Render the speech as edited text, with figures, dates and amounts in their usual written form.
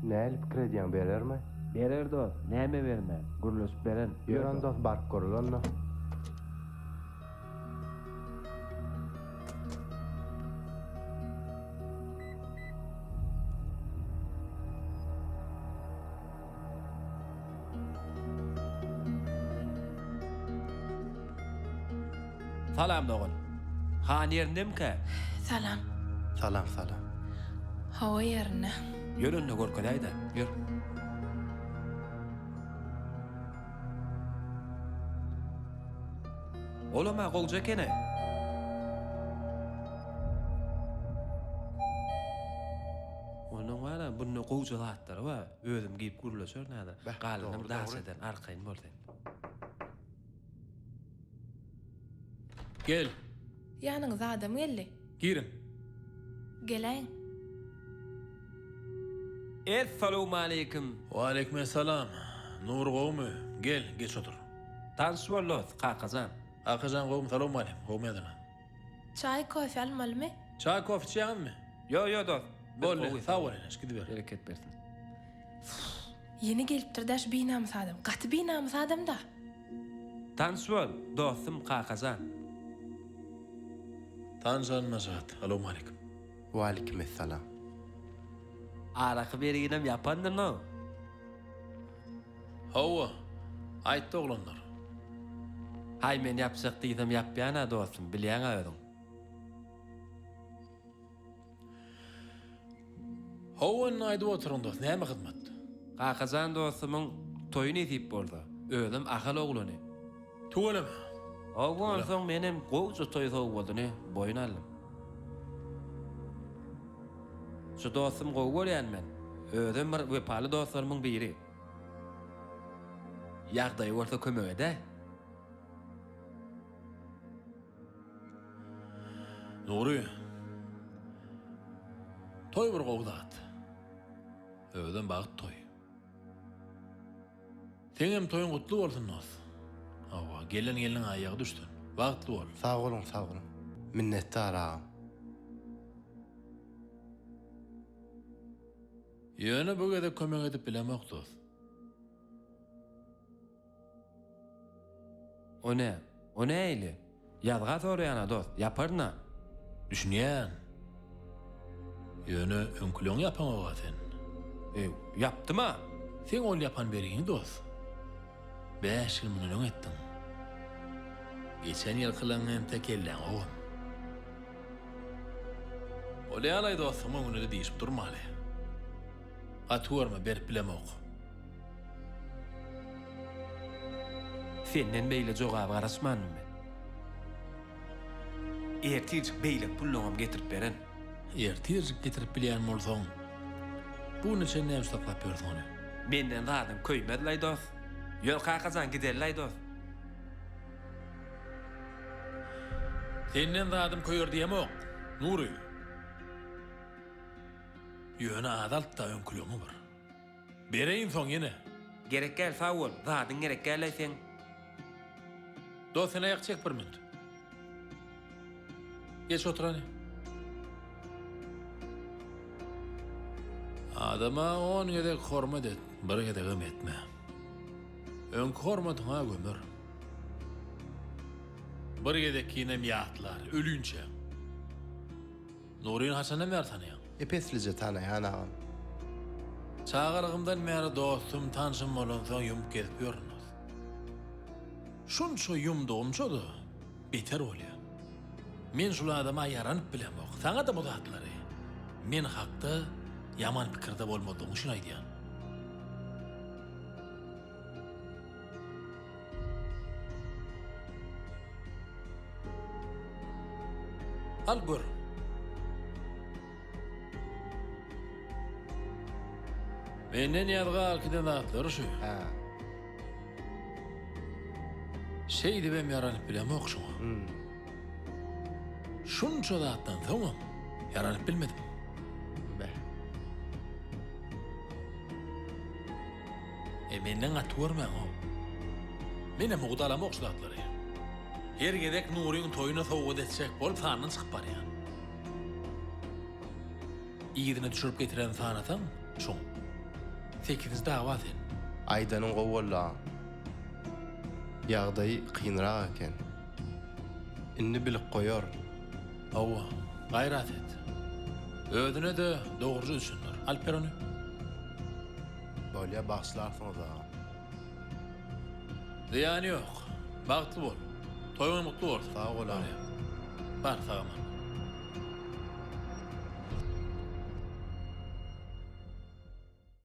Nähili pikir edýäň berermi? Berer dost, näme bermez, gürleşip berin. Ýör onda dost baryp göreli onda. Salam dogan. Han ýerindemikä? Salam. Salam salam. Hawa ýerinde. Ýör onda görkezäýdä. Ýör. Olam-a gowja ekeni. Ondan bar-a bunda gowja zatlary bar. Özüm geýip gürleşerin häzir. Beh, Galanam dogry, daş dogry. ederin, arkaýyn bol sen. Gel. Ýanyňyza adam geldi. Giriň. Geläýiň. Essalawmaleýkim. Waleýkim essalam. Nury gowumy? Gel, geç otur. Tanyş bol dost, Kakajan. Kakajan gowumy? Salowmaleýkim. Gowumy ýadyna? Çaý, kofe almalymy? Çaý, kofe içýäňizmi? Ýo, ýo dost. Biz Boldy, gowy. sag bol ene, gidiber. Bereket bersin. Ýene gelipdir-dä şu binamys adam. Gaty binamys adam-da. Tanyş bol, dostum Kakajan. Tanyşanyma şat. Salowmaleýkim. Waleýkim essalam. Araky berginem ýapandyryn-ow. Hawa, aýtdy oglanlar. Haý men ýapjak diýsem ýapýan-a dostum, bilýäň-ä özüň. Hawa indi aýdyp oturyň dost, näme hyzmat? Kakajan dostumyň toýy nesip bolsa. Özem Ahal oglany. Tüweleme. Hawa onsoň menem gowja toý sowgadyny boýun aldym. Şu dostum gowy görýän men. Özem bir wepaly dostlarymyň biri. Ýagdaýy bolsa kömek edäý. Nury. Toý bir gowy zat. Özem bagt toýy. Seňem toýuň gutly bolsun dos. Hawa, gelen gelniň aýagy düşsün. Bagtly bol. Sag boluň sag boluň. Minnetdar agam. Ýöne bu gezek kömek edip bilemok dos. O nä? O nähili? Ýazga soraýan-a dost, ýaparyn-a. Düşünýän. Ýöne öňküleňi ýapaňok-a sen. Eý, ýapdym-a. Seň ol ýapan bergiňi dost, bäş ýyl mundan öň etdiň. Geçen ýylkylaňy entek elläňogam. Bolýa-laý dostuň öňünde-de diýşip durmaly. Gaty görme, berip bilemok. Senden beýle jogaba garaşmandym men. Ertirjik beýleki pullaňam getirip beren. Ertirjik getirip bilýän bolsaň, bu güne çenli näme üçin saklap ýörsüň ony? Menden zadyň köýmez-laý dost. Ýör kakajan gideli-laý dost. Senden zadym köýer diýemok, Nury. Ýöne azalt-da öňküleňi bir. Bereýin soň ýene. Gerek däl sag bol, zadyň gerek däl-aý seň. Dost sen aýak çek bir minut. Geç otur hany. Adama on gezek hormat et, bir gezegem etme. Öňki hormatyňa gömer. Bir gezekkinem ýatlar, ölinçäň. Nuryny haçandan bäri tanaýaň? Ep-eslije tanaýan agam. Çagalygymdan bäri dostum, tanşym bolansoň ýumup gezip ýörün dost. Şunça ýumdugymça-da beter bolýar. Men şul adama ýaranyp bilemok. Saňa-da bu zatlary men hakda ýaman pikirde bolmazlygyň üçin aýdýan. Al gör. Menden ýazga alkiden zatlary şu. Hä. Şeýdibem ýaranyp bilemok şuňa. Hmm. Şunça zatdan soňam ýaranyp bilmedim. Beh. E menden gaty görmäň-ow. Menem mugt alamok şu zatlary. Her gezek Nuryň toýuna sowgat etjek bolup sandan çykyp barýan. Yzyna düşürip getiren sanasaň, şoň. Sekizinji dawa sen. Aýdanyň gowy boldy agam. Ýagdaýy kynrak eken. Indi bilip goýar. Hawa, gaýrat et. Özüne-de dogruja düşündir. Alyp ber ony. Bolýa bagyşlarsyňyz agam. Zyýany ýok. Bagtly bol. Toýuň gutly bolsun. Sag bol agam. Bar sag aman.